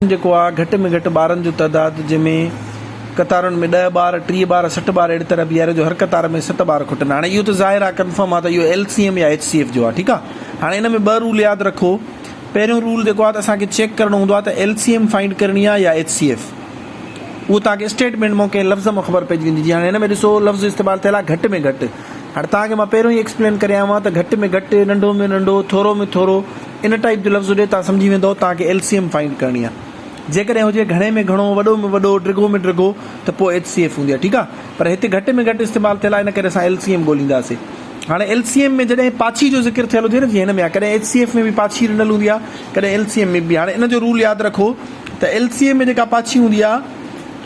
جيڪو آ گهٽ ۾ گهٽ ٻارن جو تعداد جنهن ۾ قطارن ۾ ڏهه ٻار، 30 ٻار، 60 ٻار اهڙي طرح بيهاريو جو هر قطار ۾ ست ٻار کٽن. هاڻي اهو ته ظاهر آ ڪنفرم آ ته اهو ايل سي ايم يا ايڇ سي ايف جو آ ٺيڪ آ. هاڻي ان ۾ ٻه رول ياد رکو. پهريون رول جيڪو آ ته اسان کي چيڪ ڪرڻو هوندو آ ته ايل سي ايم فائنڊ ڪرڻي آ يا ايڇ سي ايف. اهو توهان کي اسٽيٽمينٽ مان ڪنهن لفظ مان خبر پئجي ويندي جيئن هاڻي هن ۾ ڏسو لفظ استعمال ٿيل آ گهٽ ۾ گهٽ. هاڻي توهان کي مان پهريون ئي ايڪسپلين ڪري آيو آهيان ته گهٽ ۾ گهٽ، ننڍو ۾ ننڍو، ٿورو ۾ ٿورو. ان ٽائيپ جو لفظ هجي توهان سمجهي ويندؤ توهان کي ايل سي ايم فائنڊ ڪرڻي آهي جيڪڏهن هجي گهڻي ۾ گهڻو وڏو ۾ وڏو ڊگهو ۾ ڊگهو ته پوء ايڇ سي ايف هوندي آهي ٺيڪ آهي پر هتي گهٽ ۾ گهٽ استعمال ٿيل آهي ان ڪري اسان ايل سي ايم ڳولينداسي هاڻي ايل سي ايم ۾ جڏهن پاڇي جو ذڪر ٿيل هجي نه جيئن هن ۾ آهي ڪڏهن ايڇ سي ايف ۾ به پاڇي ڏنل هوندي آهي ڪڏهن ايل سي ايم ۾ به هاڻي ان جو رول ياد رکو ته ايل سي ايم ۾ جيڪا پاڇي هوندي آهي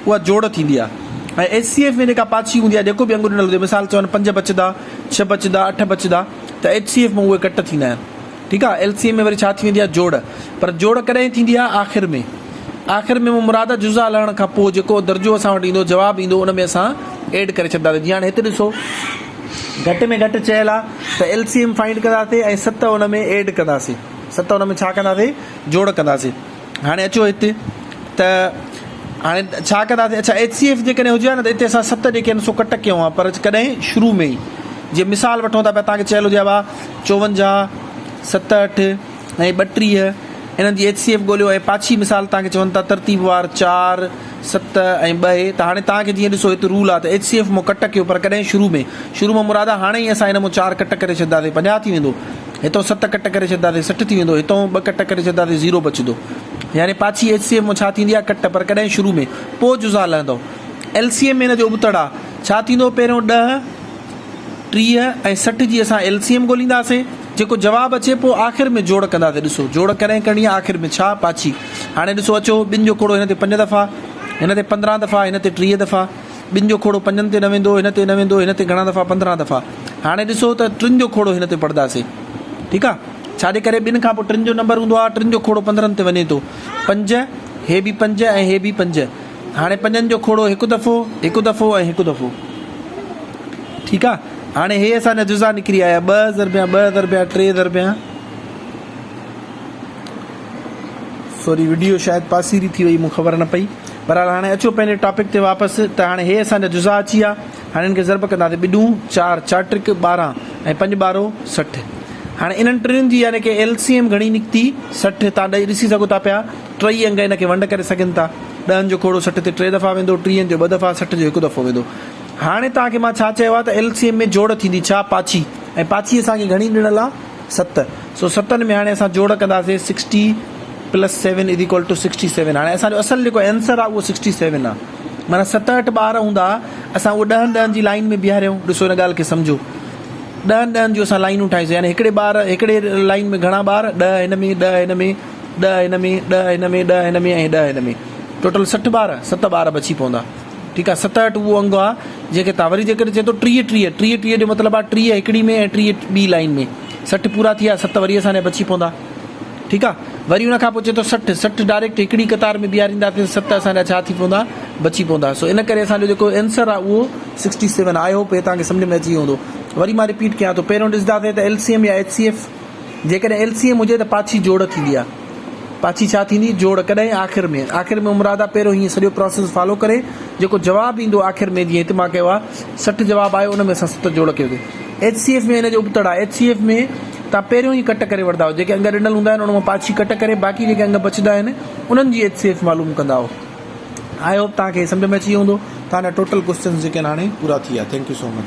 اها جوڙ ٿيندي آهي ۽ ايڇ سي ايف ۾ جيڪا پاڇي هوندي آهي جيڪو به انگ ڏنل هجي مثال چون پنج بچدا ڇهه بچدا اٺ بچدا ته ايڇ سي ايف ۾ اهي ڪٽ ٿيندا آهن ٺيڪ آ ايل سي ايم ۾ وري ڇا ٿي ويندي آ جوڙ پر جوڙ ڪڏهن ٿيندي آ آخر ۾ آخر ۾ مون مراد آ جزا لهڻ کان پوء جيڪو درجو اسان وٽ ايندو جواب ايندو ان ۾ اسان ايڊ ڪري ڇڏنداسين جيئن هاڻي هت ڏسو گهٽ ۾ گهٽ چيل آ ته ايل سي ايم فائنڊ ڪنداسين ۽ ست ان ۾ ايڊ ڪنداسين ست ان ۾ ڇا ڪنداسين جوڙ ڪنداسين هاڻي اچو هت ته هاڻي ڇا ڪنداسين اڇا ايڇ سي ايف جيڪڏهن هجي ها نه ته اتي اسان ست جيڪي آهن سو ڪٽ ڪيون ها پر ڪڏهن شروع ۾ ئي جي مثال وٺون ٿا پيا توهان کي چيل هجي ها ڀا 54 7 8 ۽ 32 انهن جي ايڇ سي ايف ڳوليو ۽ پاڇي مثال توهان کي چون ٿا ترتيب وار 4 7 ۽ 2 هي ته هاڻي توهان کي جيئن ڏسو هت رول آهي ته ايڇ سي ايف مون ڪٽ ڪيو پر ڪڏهن شروع ۾ شروع مان مراد آهي هاڻي ئي اسان هن مون 4 ڪٽ ڪري ڇڏنداسين 50 ٿي ويندو هتون ست ڪٽ ڪري ڇڏنداسين 60 ٿي ويندو، هتون ٻه ڪٽ ڪري ڇڏنداسين زيرو بچندو. يعني پاڇي ايڇ سي ايف مان ڇا ٿيندي آهي ڪٽ پر ڪڏهن شروع ۾ پوء جزا لهندو. ايل سي ايم ۾ ان جو ابتڙ آهي. ڇا ٿيندو پهريون ڏهه، 30 ۽ 60 جي اسان ايل سي ايم ڳولينداسين جيڪو جواب اچي پوء آخر ۾ جوڙ ڪنداسين ڏسو جوڙ ڪڏهن ڪرڻي آهي آخر ۾ ڇا پاڇي هاڻي ڏسو اچو ٻن جو کوڙو هن تي پنج دفعا هن تي 15 دفعا هن تي 30 دفعا ٻن جو کوڙو پنجن تي نه ويندو، هن تي نه ويندو، هن تي گهڻا دفعا 15 دفعا. هاڻي ڏسو ته ٽن جو کوڙو هن تي پڙهنداسين. ٺيڪ آ. ڇا جي ڪري ٻن کان پوء ٽن جو نمبر هوندو آ، ٽن جو کوڙو 15 تي وڃي ٿو. پنج، هي به پنج ۽ هي به پنج. هاڻي پنجن جو کوڙو هڪ دفعو، هڪ دفعو ۽ هڪ دفعو. ٺيڪ آ. هاڻي هي اسان جا جزا نڪري آيا ٻه ضربيان ٻه ضربيان ٽي ضربيان. سوري وڊيو شايد پاسيري ٿي وئي مون خبر نه پئي بھرحال ھاڻي اچو پنھنجي ٽاپڪ تي واپس ته ھاڻي ھي اسان جا جزا اچي ويا ھاڻي انھن کي ضرب ڪنداسين ٻڏون چار چار ٽرڪ 12 ۽ پنج ٻارو 60 ھاڻي انھن ٽنھن جي يعني ڪي ايل سي ايم گھڻي نڪتي 60 تان ڏئي ڏسي سگھو ٿا پيا ٽئي انگ ان کي ونڊ ڪري سگھن ٿا ڏهن جو کوڙو 60 تي ٽي دفعا ويندو ٽيهن جو ٻه دفعا 60 جو هڪ دفعو ويندو هاڻي توهان کي مان ڇا چيو آهي ته ايل سي ايم ۾ جوڙ ٿيندي ڇا پاڇي ۽ پاڇي اسان کي گھڻي ڏنل آهي ست سو ستن ۾ هاڻي اسان جوڙ ڪنداسين sixty plus seven is equal to sixty seven هاڻي اسان جو اصل جيڪو اينسر آهي اهو سڪسٽي سيون آهي معنيٰ ست اٺ ٻار هوندا اسان اهو ڏهن ڏهن جي لائن ۾ بيهاريون ڏسو ان ڳالهه کي سمجهو ڏهن ڏهن جون اسان لائنون ٺاهيونسين يعني هڪڙي ٻار هڪڙي لائن ۾ گهڻا ٻار ڏهه هن ۾ ڏهه هن ۾ ڏهه هن ۾ ڏهه هن ۾ ڏهه هن ۾ ۽ ڏهه هن ۾ ٽوٽل 60 ٻار ست ٻار بچي پوندا ٺيڪ آ ست اٺ اهو انگ آ جنهن کي تان وري جيڪڏهن چئي ٿو 30 30 30 30 جو مطلب آ 30 هڪڙي ۾ ۽ 30 ٻي لائين ۾ 60 پورا ٿي ويا ست وري اسان جا بچي پوندا ٺيڪ آ وري ان کان پوء چئي ٿو 60 60 ڊائريڪٽ هڪڙي قطار ۾ بيهارينداسين ست اسان جا ڇا ٿي پوندا بچي پوندا سو ان ڪري اسان جو جيڪو آنسر آ اهو 67 I hope هي توهان کي سمجھ ۾ اچي ويو هوندو وري مان رپيٽ ڪيان ٿو پهريون ڏسنداسين ته ايل سي ايم يا ايڇ سي ايف جيڪڏهن ايل سي ايم هجي ته پاڇي جوڙ ٿيندي آ. پاڇي ڇا ٿيندي؟ جوڙ. ڪڏهن؟ آخر ۾. آخر ۾ مراد آ پهريون هيئن سڄو پراسيس فالو ڪري جيڪو جواب ايندو آخر ۾ جيئن هت مان ڪيو آ 60 جواب آيو ان ۾ اسان ست جوڙ ڪيوسين. ايڇ سي ايف ۾ ان جو ابتڙ آ. ايڇ سي ايف ۾ توهان پهريون ئي ڪٽ ڪري وٺندا آهيو جيڪي انگ ڏنل هوندا آهن ان مان پاڇي ڪٽ ڪري باقي جيڪي انگ بچندا آهن انهن جي ايڇ سي ايف معلوم ڪندا آهيو. I hope توهان کي سمجهه ۾ اچي ويو هوندو. توهان جا ٽوٽل ڪوسچنز جيڪي آهن هاڻي پورا ٿي ويا. Thank you so much.